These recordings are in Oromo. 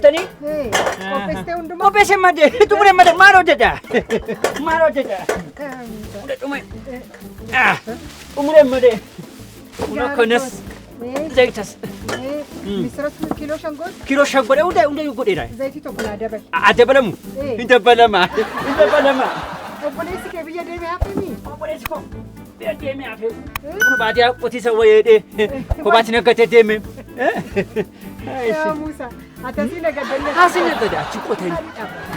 Dhuftanii? Qopheessitee hundumaa. Qopheessee madde, xumuree madde, maal hojjeta? Maal hojjeta? Fudhadhume. Xumuree madde. Kun akkanas zayitas. Misira kiiloo 5 goote. Kiiloo 5 godhe hunda hunda godheera. Zayitii tokko naa dabali. A dabalamu? Hin dabalama. Hin dabalama. Obboleessi kee biyya deemee hafeemi? Obboleessi koo biyya deemee hafe. Kun baadiyyaa qotiisa wayeedhee kophaatti naggatee deeme. Yaa Muusaa, ati asii nagaddanne. Asii nagada achi qotanii.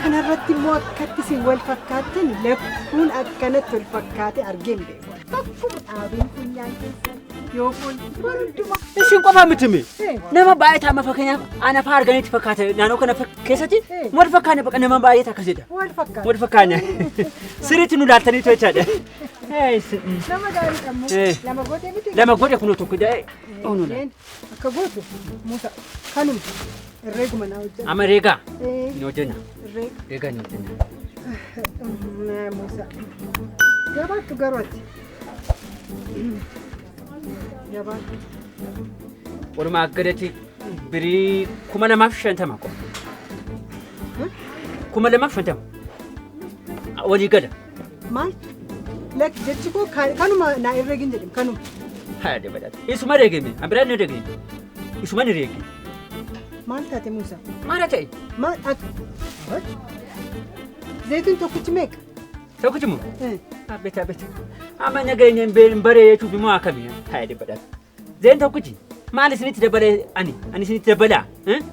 Kanarratti immoo akkatti isin wal fakkaattan lakkuun akkanatti wal fakkaate argee hin beeku. Akkuma dhaabiin funyaan keessan yoo fuul waan hundumaa. Isin qofa miti mi? Nama baay'ee amma fakkeenyaaf ana fa'aa arganitti fakkaata naannoo kana keessatti wal fakkaanne baqa nama baay'eetu akkasidha. Wal fakkaata. Wal fakkaanne. Sirriitti nu laaltaniitu jechaadha. Nama gaariidha immoo. Lama gootee miti? Lama godhe kunoo tokko jedhee. Akka gootu Muusa kanuma herreeguma naa hojjedha. Amma reegaa ni hojjenna. Herreega. Reegaa ni hojjenna. Muusa jabaattu garuu ati. Jabaattu. Walumaa galatti birii 2050 qofa. 2050. Walii gala. Maal? Lakki jechi koo kanuma naa herreegin jedhim kanuma. Haa dabalaata. Isuma reegame. An biraan ni reegame. Isuma ni reege. Maal taate Muusa? Maal ta'e? Maal ati? Zayitiin tokkichi meeqa? Tokkichi moo? Abet abet. Amma nageenya hin baree jechuuf immoo akkamii? Haa dabalaata. Zayitiin tokkichi maal isinitti dabalee ani? Ani isinitti dabalaa?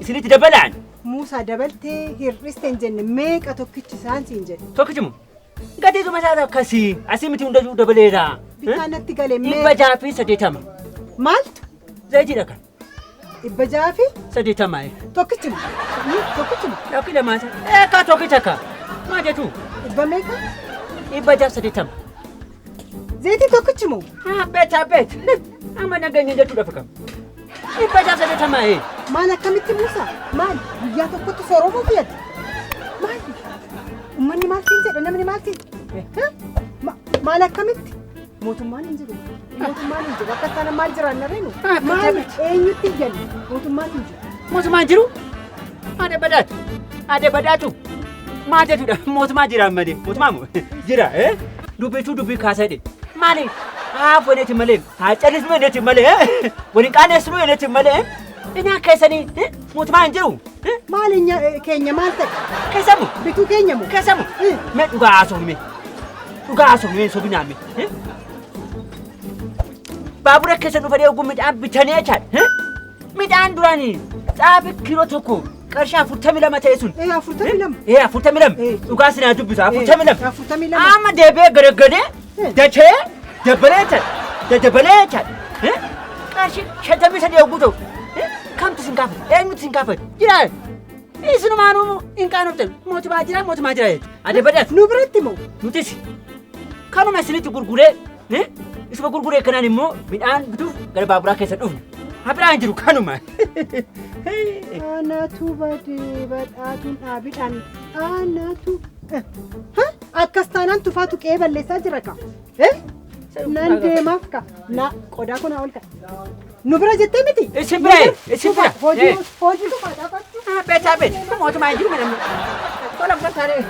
Isinitti dabalaa ani? Muusaa dabaltee hir'iste hin jenne meeqa tokkichi isaan siin jedhe? Tokkichi moo? Gatiituma isaa akkasii. Asii miti hundayyuu dabaleera. Bittaa natti galee meeqa? 680. Maaltu? Zayitiidha kan. 680? 80. Tokkichi moo? Tokkichi moo? Tokki lamaan isaa. Eekaa tokkicha akka. Maal jechuu? Dhibba meeqa? 680. Zayitii tokkichi moo? Abet abet. Amma nageenya jechuudhaaf kam? 680. Maal akkamitti Muusaa? Maal guyyaa tokkotti sooromuu fayyada? Maal? Uummanni maal siin jedha? Namni maal siin? Maal akkamitti? Mootummaan hin jiru. Mootummaan hin jiru. Akka isaan maal jiraan narreenu? Maal eenyutti iyyanne? Mootummaan hin jiru. Mootummaan jiru? Haadha badhaatu. Haadha badhaatu. Maal jechuudha? Mootummaa jira malee. Mootummaa moo? Jira. Dubbituu dubbii kaasaa jedhe. Maali? Haa fuudheeti malee. Haa callisnu jedheeti malee. Waliin qaaneessinu jedheeti malee. Inni akka keessanii mootummaa hin jiru. Maal keenya maal ta'e? Keessamu. Bituu keenya moo? Keessamu. Mee dhugaa haasofnu mee. Dhugaa haasofnu mee sobinaa mee. Baabura keessa dhufanii oguu midhaan bitanii jechaadha. Midhaan duraanii xaafii kiiloo tokko qarshii 42 ta'e sun. 42. 42. Dhugaa sinaa dubbisu 42. 42. Amma deebi'ee garagalee dachee dabalee jechaadha. Daddabalee jechaadha. Qarshii 53 oguu ta'u. Kamtu sin gaafate? Eenyutu sin gaafate? Jira. Isinumaanuu hin qaanoftan. Mootummaa jira mootummaa jira jechuudha. Adda badhaatu. Nu biratti moo? Nutis kanuma isinitti gurguree isuma gurguree kanaan immoo midhaan bituuf gara baaburaa keessa dhufne. Habiraan hin jiru kanuma. Anatu badee badhaatuun dhaabidhaan anatu. Akkas taanaan tufaatu qe'ee balleessaa jira ka. Nan deemaaf ka. Na qodaa kun haa ol ka. Nu bira jettee miti? Isin bira isin bira. Hojii hojii tufaadhaa qabdu. Abet abet. Mootummaa hin jiru mana. Tola fudhataaree.